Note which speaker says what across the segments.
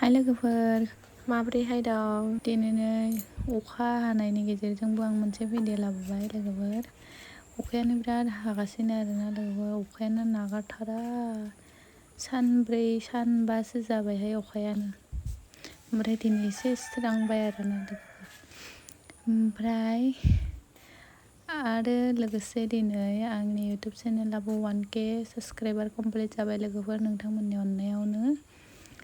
Speaker 1: हाय लोगोफोर, माब्रैहाय दं? दिनै अखा हानायनि गेजेरजोंबो आं मोनसे भिडिअ लाबोबाय लोगोफोर। अखायानो बिराद हागासिनो आरोना लोगोफोर, अखायानो नागारथारा। सानब्रै सानबासो जाबायहाय अखायानो। ओमफ्राय दिनै एसे स्रांबाय आरोना लोगोफोर। ओमफ्राय आरो लोगोसे दिनै आंनि इउटुब चेनेलाबो 1K साबस्क्राइबार कमप्लिट जाबाय लोगोफोर। नोंथांमोननि अननायावनो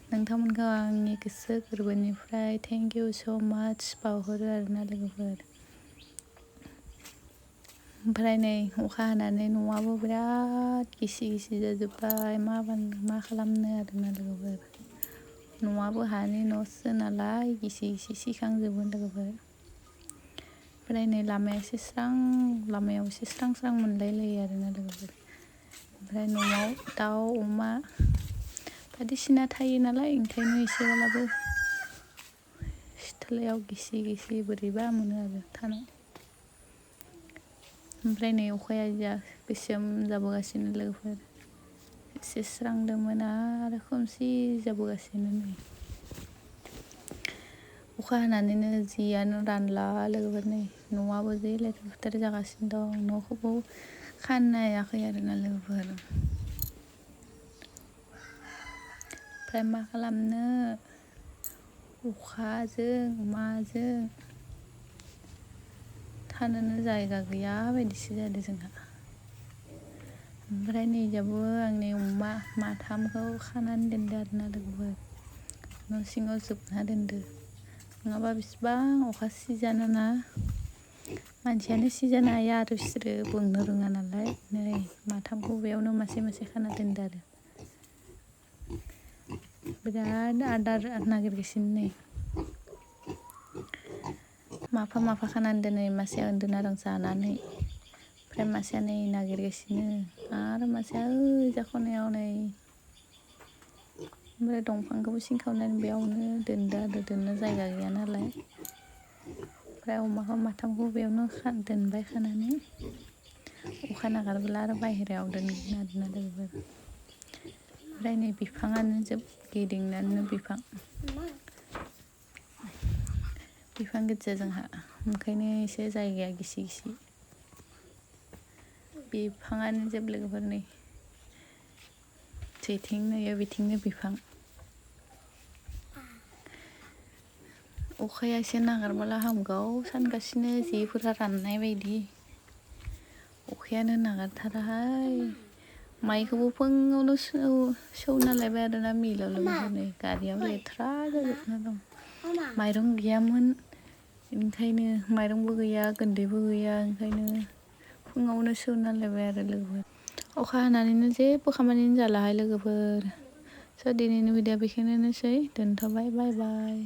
Speaker 1: नोंथांमोनखौ आंनि गोसो गोरबोनिफ्राय थेंक इउ स' माच बावहरो आरोना लोगोफोर। ओमफ्राय नै अखा हानानै न'आबो बिराद गिसि जाजोब्बाय। मा खालामनो आरोना लोगोफोर। न'आबो हानि न'सो नालाय गिसि सिखांजोबो लोगोफोर। ओमफ्राय नै लामायाव एसे स्रां मोनलायलायो आरोना लोगोफोर। ओमफ्राय न'आव दाउ अमा बायदिसिना थायो नालाय, ओंखायनो एसेब्लाबो सिथ्लायाव गिसि बोरैबा मोनो आरो थानो। ओमफ्राय नै अखाया जा गोसोम जाबोगासिनो लोगोफोर। एसे स्रांदोंमोन आरो खोमसि जाबोगासिनो नै। अखा हानानैनो जियानो रानला लोगोफोर। नै न'आबो जि लेथेर फेथेर जागासिनो दं। न'खौबो खानो हायाखै आरोना लोगोफोर। ओमफ्राय मा खालामनो, अखाजों माजों थानोनो जायगा गैया बायदिसो जादों जोंहा। ओमफ्राय नैजाबो आंनि अमा माथामखौ खानानै दोनदो आरोना लोगोफोर। न' सिङाव जोबना दोनदो। नङाबा बेसेबां अखा सिजानो ना, मानसियानो सिजानो हाया आरो बिसोरो बुंनो रोङा नालाय। नै माथामखौ बेयावनो मासे खाना दोनदो आरो। बिराद आदार नागिरगासिनो नै। माफा खानानै दोनै, मासेया उन्दुना दं जानानै। ओमफ्राय मासेया नै नागिरगासिनो आरो मासेया ओइजा खनायाव नै। ओमफ्राय दंफांखौबो सिंखावनानै बेयावनो दोनदो आरो, दोननो जायगा गैया नालाय। ओमफ्राय अमाखौ माथामखौ बेयावनो दोनबाय खानानै। अखा नागारब्ला आरो बाहेरायाव दोनगोन आरोना लोगोफोर। ओमफ्राय नै बिफाङानो गिदिंनानै बिफां गिदिर जोंहा, ओंखायनो एसे जायगाया गिसि। बिफाङानो लोगोफोर नै। जेथिं नुयो बिथिंनो बिफां। अखाया एसे नागारबोला हामगौ सानगासिनो, जिफोरा राननाय बायदि। अखायानो नागारथाराहाय। माइखौबो फुङावनो सौना लायबाय आरोना मिलाव लोगोफोर। नै गारियाव लेथ्रा जाजोबना दं। माइरं गैयामोन, ओंखायनो माइरंबो गैया गुन्दैबो गैया, ओंखायनो फुङावनो सौना लायबाय आरो लोगोफोर। अखा हानानैनो जेबो खामानियानो जालाहाय लोगोफोर। स' दिनैनि भिडिअ बेखिनियानोसै, दोनथ'बाय, बाय बाय।